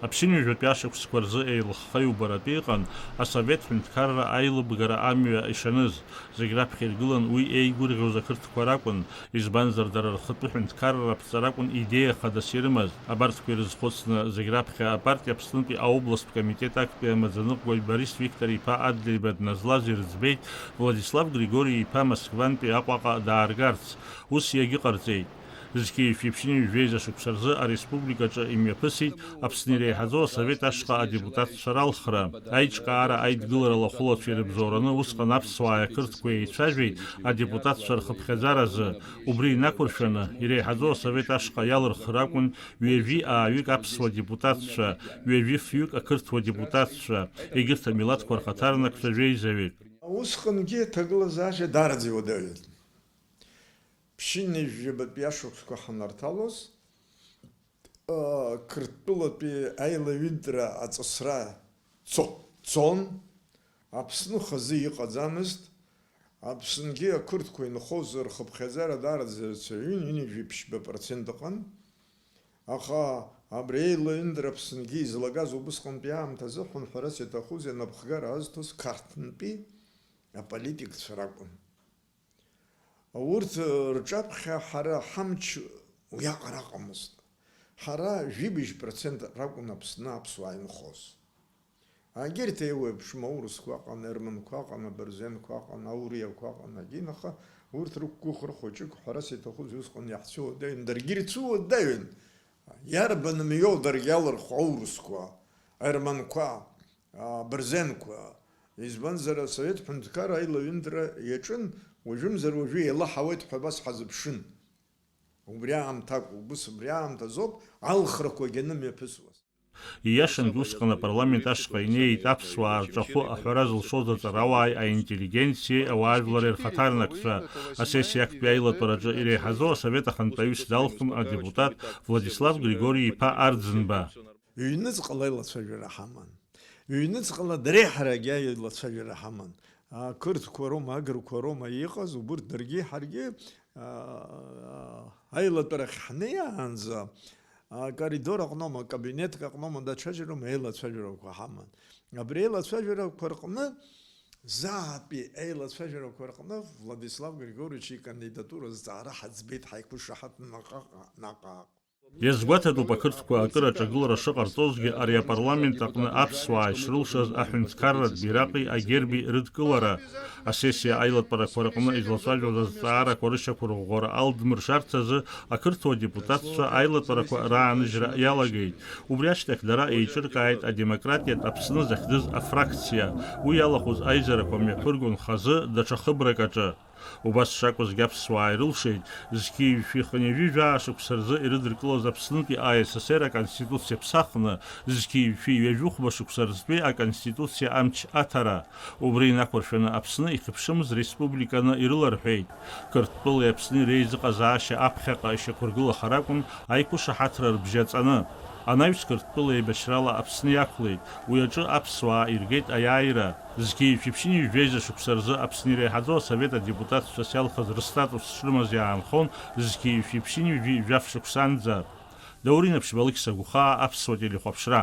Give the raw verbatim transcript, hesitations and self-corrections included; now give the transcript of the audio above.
Аԥшьынҩажәатәи ашықәсқәа рзы еилыхха иубаратәы иҟан асовет ҳәынҭқарра аилыбгара амҩа ишаныз. Зегь раԥхьа иргылан уи еигәырӷьоз ақырҭқәа ракәын, избанзар, дара рхатәы ҳәынҭқарра аԥҵара акәын идеиа хадас ирымаз. Абарҭқәа ирызхәыцны, зегь раԥхьа апартиа Аԥснытәи аобласттә комитет актәи амаӡаныҟәгаҩ Борис Виктор-иԥа Адлеиба дназлаз ирыӡбеит Владислав Григори-иԥа Москвантәи Аҟәаҟа дааргарц. Ус иагьыҟарҵеит. Зқьи жәшәи ԥшьынҩажәи жәеиза шықәса рзы ареспубликаҿы имҩаԥысит Аԥсны иреиҳаӡоу асовет ашҟа адепутатцәа ралхра. Аиҿкаара аидгылара лахәылацәа ирыбзоураны усҟан аԥсуааи ақырҭқәеи еицәажәеит адепутатцәа рхыԥхьаӡаразы. Убри инақәыршәаны, иреиҳаӡоу асовет ашҟа иалырхыр акәын ҩажәи ааҩык аԥсуа депутатцәа, ҩажәи фҩык ақырҭуа депутатцәа, егьырҭ амилаҭқәа рхаҭарнакцәа жәеизаҩык. Усҟангьы аҭагылазаашьа даараӡа иуадаҩын. Ԥшьынҩажәи жәабатәи ашықәсқәа ҳанарҭалоз, Қырҭтәылатәи аилаҩынтра аҵысра цо-, цон, Аԥсны хазы иҟаӡамызт, Аԥсынгьы ақырҭқәа инхоз рхыԥхьаӡара даараӡа ирацәаҩын, ҩынҩажәи ԥшьба процент ыҟан. Аха абри аилаҩынтра Аԥсынгьы излагаз убысҟантәи аамҭазы, ҳәынҳәарас иаҭахузеи, анапхгара азҭоз Қарҭынтәи аполитикцәа ракәын. Урҭ рҿаԥхьа ҳара ҳамч уиаҟара ыҟамызт. Ҳара жәибжь процент ракәын Аԥсны аԥсуаа инхоз. Егьырҭ еиуеиԥшым аурысқәа ыҟан, аерманқәа ыҟан, абырзенқәа ыҟан, ауриақәа ыҟан, агьин, аха урҭ рықәгәыӷра хәыҷык, ҳәарас иаҭахузеи, усҟан иаҳцәыуадаҩын, даргьы ирцәыуадаҩын. Иарбан мҩоу даргьы иалырхуа аурысқәа, аерманқәа, абырзенқәа, избанзар, асовет ҳәынҭқарра аилаҩынтра иаҿын, уажәымзар уажәы еилаҳауеит ҳәа абас ҳазыԥшын. Убри аамҭак, убыс убри аамҭазоуп алхрақәагьы анымҩаԥысуаз. Ииашангьы усҟан апарламент ашҟа инеит аԥсуаа рҿахәы аҳәара зылшоз аҵарауааи аинтеллигенциеи ауаажәлари рхаҭарнакцәа. Асессиа актәи аилатәараҿы иреиҳаӡоу асовет ахантәаҩыс далхын адепутат Владислав Григори-иԥа Арӡынба. Ҩныҵҟала аилацәажәара ҳаман. Ҩныҵҟала дреиҳарагьы аилацәажәара ҳаман. Ақырҭқәа роума, агрқәа роума иҟаз, убырҭ даргьы ҳаргьы, аа, аилатәарахь ҳнеиаанӡа, акоридор аҟноума, акабинетк аҟноума, даҽаџьароума аилацәажәарақәа ҳаман. Абри аилацәажәарақәа рҟны, заатәи аилацәажәарақәа рҟны Владислав Григорьевич икандидатура азҵаара ҳаӡбеит, ҳаиқәышаҳаҭын наҟ-ааҟ, наҟ-ааҟ. Иазгәаҭатәуп ақырҭқәа акыр аҿагылара шыҟарҵозгьы ари апарламент аҟны аԥсуаа ишрылшаз аҳәынҭқарратә бираҟи агерби рыдкылара. Асессиа аилатәарақәа рҟны излацәажәоз азҵаарақәа рышьақәырӷәӷәара алдмыршарц азы ақырҭуа депутатцәа аилатәарақәа рааныжьра иалагеит. Убри ашьҭахь дара еиҿыркааит адемократиатә Аԥсны захьӡыз афракциа. Уи иалахәыз аизарақәа мҩаԥыргон хазы даҽа хыбрак аҿы. Убас шакәызгьы аԥсуаа ирылшеит, зқьи жәшәи хынҩажәи жәаа шықәса рзы ирыдыркылаз Аԥснытәи А С С Р аконституциа ԥсахны, зқьи жәшәи ҩажәи хәба шықәса рзтәи аконституциа амч аҭара. Убри инақәыршәаны Аԥсны ихьыԥшымыз республиканы ирыларҳәеит. Қырҭтәылеи Аԥсни реизыҟазаашьа аԥхьаҟа ишьақәыргылахар акәын аиқәышаҳаҭра рыбжьаҵаны. Анаҩс Қырҭтәыла еибашьрала Аԥсны иақәлеит, уи аҿы аԥсуаа иргеит аиааира. Зқьи жәшәи ԥшьынҩажәи жәеиза шықәса рзы Аԥсны иреиҳаӡоу асовет адепутатцәас иалхыз рыстатус шрымаз иаанхон зқьи жәшәи ԥшьынҩажәи жәаф шықәсанӡа. Даур Инаԥшьба, Алықьса Гәхаа, Аԥсуа телехәаԥшра.